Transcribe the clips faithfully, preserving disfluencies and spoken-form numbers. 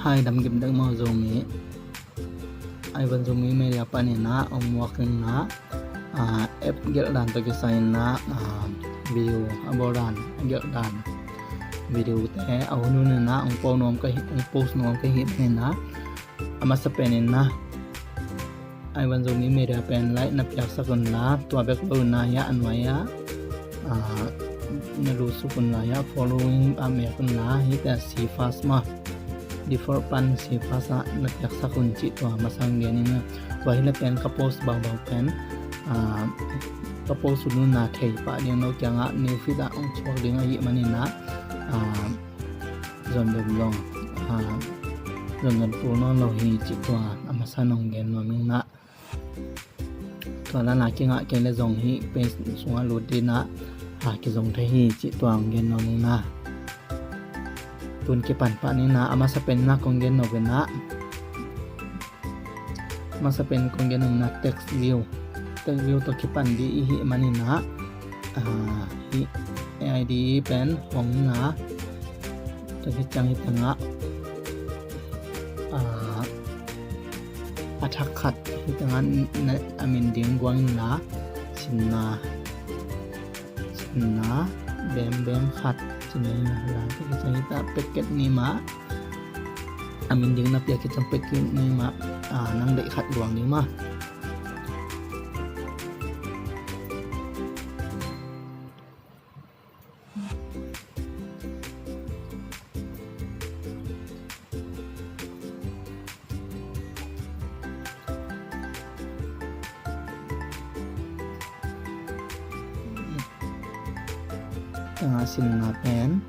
Hai, dam gim dek maw Zomi. Ivan Zomi Media panin ah ong muak ing ah, app gelh dan tawh kisai in ah, video a bawl dan, a gelh dan video te a hun hun in ah ong post nuam ka hi, ong post nuam ka hi in ah, a masa pen in ah Ivan Zomi Media pen like na piaksak un la, tua bek lo in ah hiah a nuai ah na lusuk un la, hiah following a mek un la, hih teh see first maw, default pan see first ah na piaksak un cih tua masa ong gen ing ah. Tua hi leh pen ka post bangbang pen ka post un un ah thei pah ding, no kiangah new feed ah ong thuak ding ahih manin ah, zon zon zong, zon zon pul nawn lo hi cih tua a masa nong gen nuam ing ah. Tua la na kingah kei leh zong hih page sungah lut ding ah kizong thei hi cih tua ong gen nuam ing ah. Tun kipan pah ni ah, a masa pen in ah kong gen nuam pen ah, a masa pen kong gen nuam in ah text view, text view tawh kipan ding i hih manin ah, hih A I D pen hong in ah, tua khit ciang hih tengah a thak khat, hih tengah a min ding guang in la, sinna, sinna bembem khat ci ni in ah, tua khit ciang hih tengah packet ni mah, a min ding na piak khit ciang packet ni mah, nang deih khat guang ding maw. Tengah sinna pen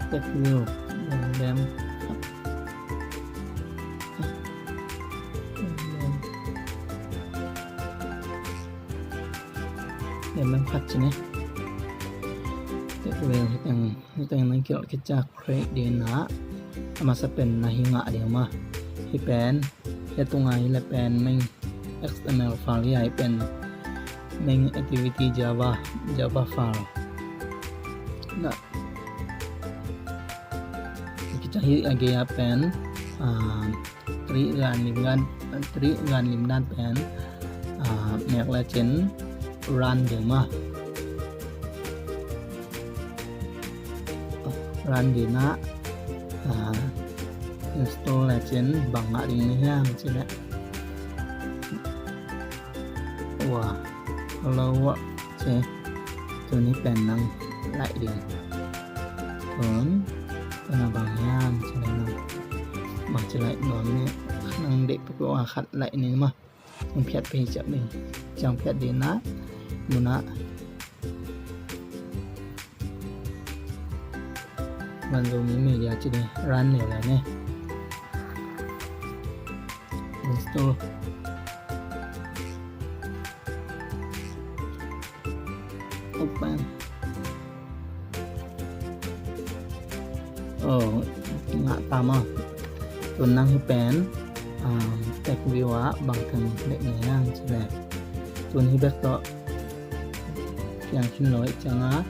Text view bembem, bembem khat ci ni. Text view hih teng, hih teng nang kilh khit ciang create ding in ah, a masa pen na hih ngah ding maw. Hih pen, hih tungah hih leh pen main X M L file hi a, hih pen main activity Java, Java file. Na khit ciang hih a gei ah pen three gan lim dan, three gan lim dan pen mek lecin run ding maw. Run ding in ah, install lecin bang ngah ding na hiam cih leh, wa, hello, wa ci. Tuni pen nang laih ding. Tun, tuna bang hiam cih leh nang bang ci laih nuam ni, nang deih peuhpeuh a khat laih ni maw. Nang phiat peuh hi ciang ding. Ciang phiat ding in ah, mun ah Ivan Zomi Media ci ding, run leuleu ni. Install. Open. Oh, ngah ta maw. Tun nang hih pen text view ah bang teng deih na hiam cih leh, tun hih bek tawh piang khin lo ahih ciangin,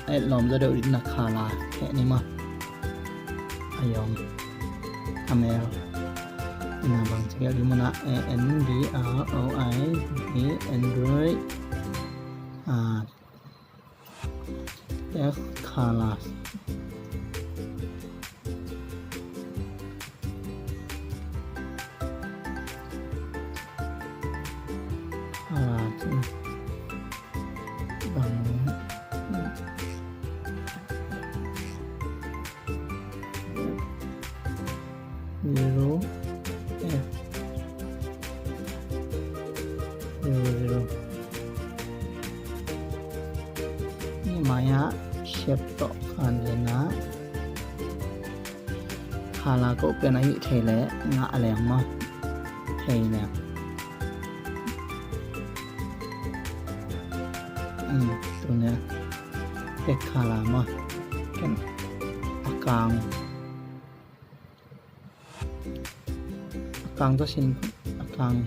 a et lawm zaw deuh ding in ah color kheh ni maw. A yawng, a mel, ina bang ci gelh ding maw, A N D R O I D, Android text colors. Colors. Bang zero F zero zero. Ni mai-ah shape tawh kan dena. Color code pen a hih thei leh ngah leng maw. Thei leng. Tuni Tek khala maw. Ken a kang. A kang tawh sin, a kang.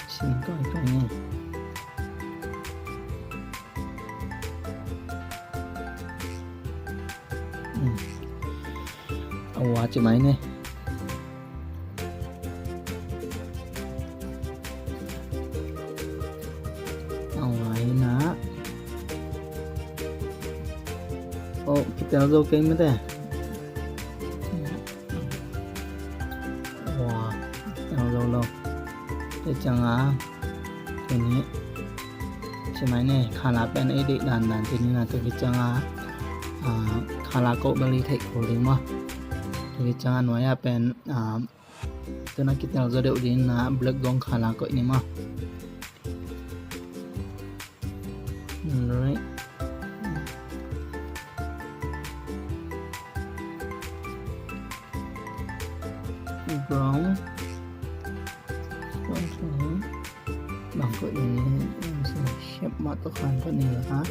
Sin kawikawi ni. Hmm. A ua ci mai ni. A ua hi na. Oh, kitel zo kei mate. Ua, kitel zo lo. Tua ciang a, tuni ci mai ni, khala pen ei deih dandan tuni na, tua ciang a, a, khala koh bel i theih kul ding maw. Tua ciang a nuai a pen, a, tuna kitel zo deuh ding na, black gong khala koih ni maw. Right. Brown. Bang koih ni, shape mah tawh khan koih ni la.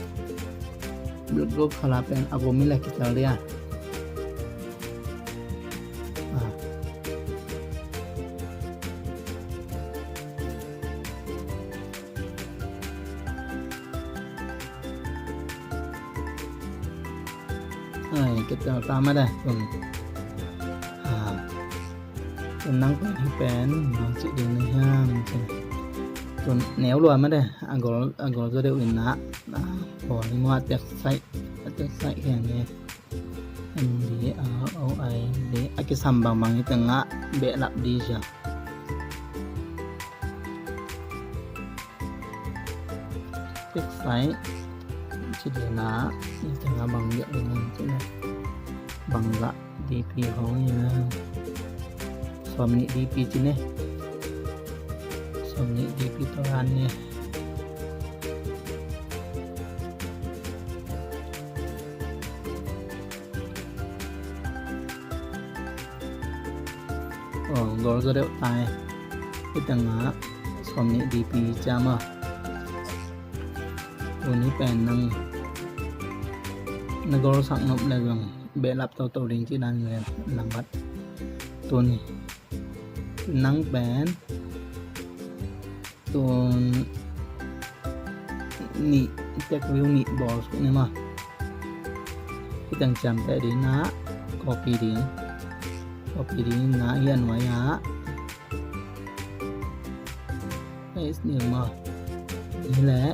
Black gong khala pen a vom i la kitel dia. Ah. Ai, kitel ta mate. Tun. Ah. Tun nang pen hi pen, nang ci ding na hiam ci. Tun neu lua mate. A gol, a gol zo deuh in na. Ah, bawl ni maw, a tek saih, a tek saih khen ni. N D R O I D. A kisam bangbang hi teng ah behlap di sia. Tek saih ci ding na, hi teng ah bang biak ding ci na. Bang zah D P hong hi na. Sawm nih D P ci ne. Sawm nih D P tawh ran ne. Oh, gol zo deuh tai. Hi teng ah sawm nih D P ciam a. Tuni pen nang na gol sak nop le zong behlap toto ding ci dan le lambat. Tuni nang pen tun nih, tek view nih bawl suk ni maw. Hi teng ciamteh ding na, copy ding. Copy ding na, hi a nuai ah paste ding maw. Hi leh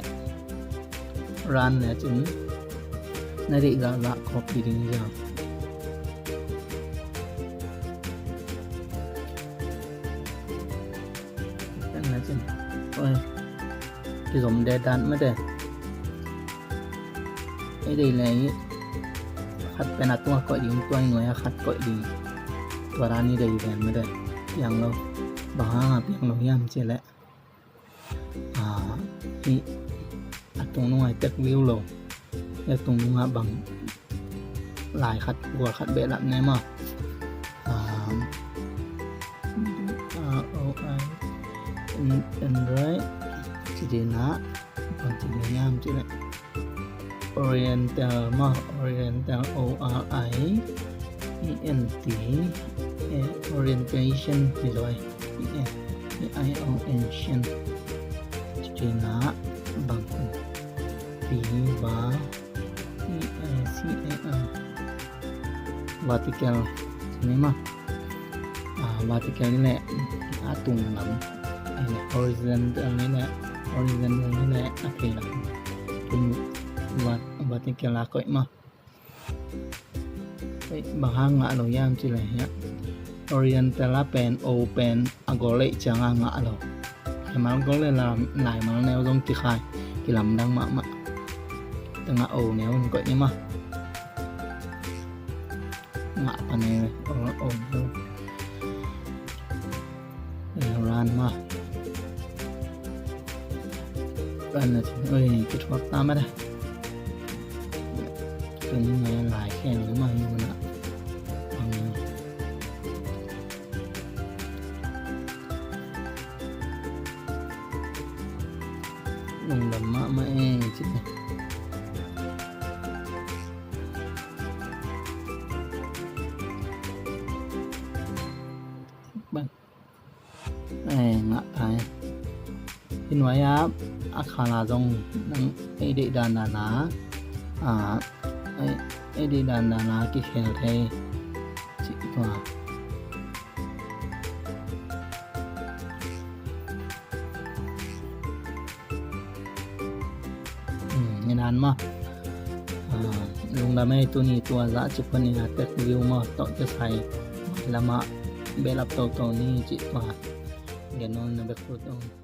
run le cin na deih zahzah copy ding hi a. Oi, kizom de dan mate. Ei dei le i khat pen a tung a koih ding, tua i nuai a khat koih ding. Tua dan i dei ven mate. Piang lo. Bang hang a piang lo hiam ci leh. Ah, hi a tung nung a i tek view lo. Hi a tung nung a bang lai khat, gual khat behlap ne maw. Ah, R O I N, N, right. Ci ding na, bang ci ding hiam ci leh. Oriental maw, Oriental, O R I E N T, eh, orientation, hi lo ai, E N T I O N, orientation. Ci ding na, bang, P, ba, E I C A L. Vertical, ci ni maw. Ah, vertical ni leh a tung lam, eh, horizontal ni leh, horizontal ni leh a thei lam. Tun vert-, vertical a koih maw. Ei, bang hang ngah lo hiam ci leh hiah. Oriental a pen, O pen a gol leh ciang a ngah lo. Laimal gol leh lam-, laimal neu zong kikhai, kilamdang mahmah. Tengah O neu in koih ni maw. Ngah pan e, o, o, o. E, run maw. Run na cin, oi, kithuak ta mah da. Tuni ngai lai kheng le mah hi mah na. Ang na. Lungdam mahmah e, ci. Bang. E, ngah tai. Hi nuai a, a khala zong nang ei deih dandan a, a, ei, ei deih dandan a kikhel thei. Ci tua. Inan ma. Lungdam ei, tuni tua zah ci pha ni a, tek view ma tawh te sai lama belap toto ni ci tua. Gen nong na bek tua.